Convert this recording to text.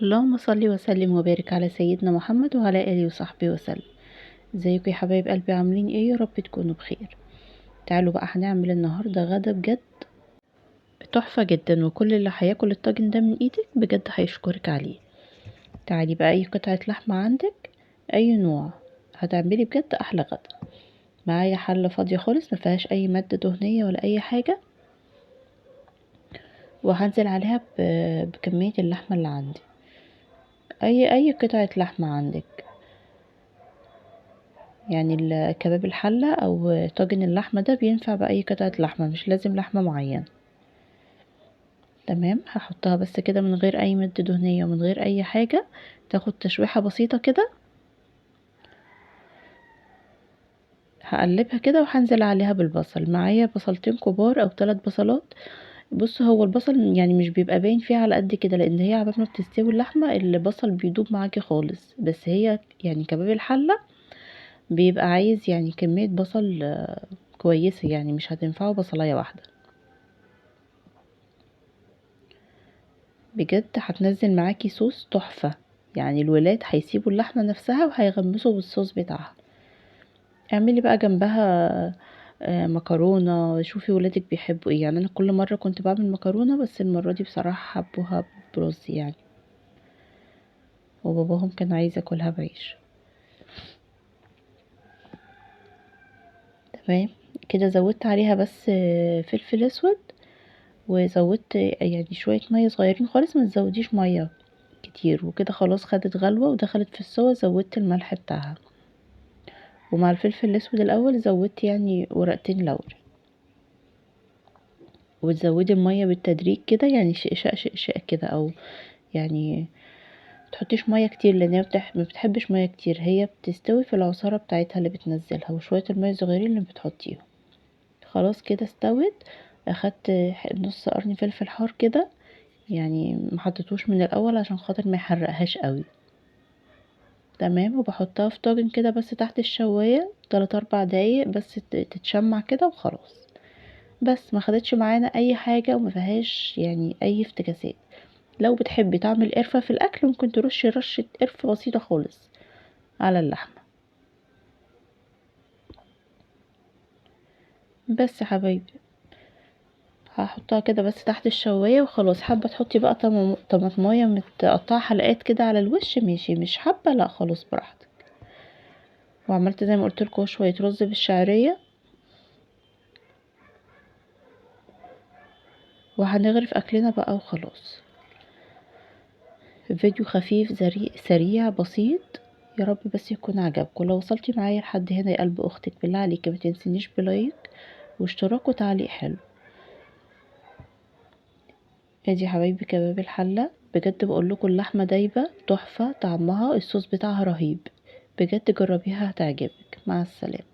اللهم صل وسلم وبارك على سيدنا محمد وعلى آله وصحبه وسلم. ازيكم يا حبايب قلبي، عاملين ايه؟ يا رب تكونوا بخير. تعالوا بقى هنعمل النهارده غدا بجد تحفة جدا، وكل اللي هياكل الطاجن ده من ايدك بجد هيشكرك عليه. تعالي بقى اي قطعة لحمة عندك اي نوع هتعملي بجد احلى غدا. معايا حلة فاضية خالص ما فيهاش اي مادة دهنية ولا اي حاجة، وهنزل عليها بكمية اللحمة اللي عندي، اي قطعة لحمة عندك، يعني كباب الحلة او طاجن اللحمة ده بينفع بأي قطعة لحمة، مش لازم لحمة معينة. تمام، هحطها بس كده من غير اي مادة دهنية ومن غير اي حاجة، تاخد تشويحة بسيطة كده. هقلبها كده وهنزل عليها بالبصل. معايا بصلتين كبار او 3 بصلات. هو البصل مش بيبقى باين فيها على قد كده، لان هي عبال ما بتستوي اللحمة البصل بيدوب معاكي خالص، بس هي كباب الحلة بيبقى عايز كمية بصل كويسة، مش هتنفعه بصلاية واحدة. بجد هتنزل معاكي صوص تحفة، الولاد هيسيبوا اللحمة نفسها وهيغمسوا بالصوص بتاعها. اعملي بقى جنبها مكرونة، شوفي ولادك بيحبوا ايه. انا كل مرة كنت بعمل مكرونة، بس المرة دي بصراحة حبوها برز وباباهم كان عايز ياكلها بعيش. تمام كده، زودت عليها بس فلفل اسود، وزودت شوية مية صغيرين خالص، ما تزوديش مية كتير وكده. خلاص خدت غلوة ودخلت في السوا، زودت الملح بتاعها، ومع الفلفل الاسود الاول زودت ورقتين لورا، وتزودي المية بالتدريج كده، شقشق شقشق كده، او متحطيش مية كتير لان هي ما بتحبش مية كتير، هي بتستوي في العصارة بتاعتها اللي بتنزلها وشوية المية الصغيرين اللي بتحطيهم. خلاص كده استوت. اخدت نص قرن فلفل حار كده، ما حطيتوش من الاول عشان خاطر ما يحرقهاش قوي. تمام، وبحطها في طاجن كده بس تحت الشواية 3-4 دقايق بس تتشمع كده وخلاص. بس ما خدتش معانا اي حاجة وما فيهاش اي افتكاسات. لو بتحبي طعم القرفة في الاكل ممكن ترشي رشة قرفة بسيطة خالص على اللحمة. بس يا حبايبي هحطها كده بس تحت الشواية وخلاص. حابة تحطي بقى طماطماية متقطعة حلقات كده على الوش ماشي، مش حابة لا خلاص براحتك. وعملت زي ما قلت لكم شوية رز بالشعرية، وهنغرف اكلنا بقى وخلاص. فيديو خفيف سريع بسيط، يا رب بس يكون عجبكم. لو وصلتي معايا لحد هنا يا قلب اختك بالله عليكي ما تنسينيش بلايك واشتراك وتعليق حلو. ادي حبايبي كباب الحلة، بجد بقول لكم اللحمة دايبة تحفة، طعمها الصوص بتاعها رهيب، بجد جربيها هتعجبك. مع السلامة.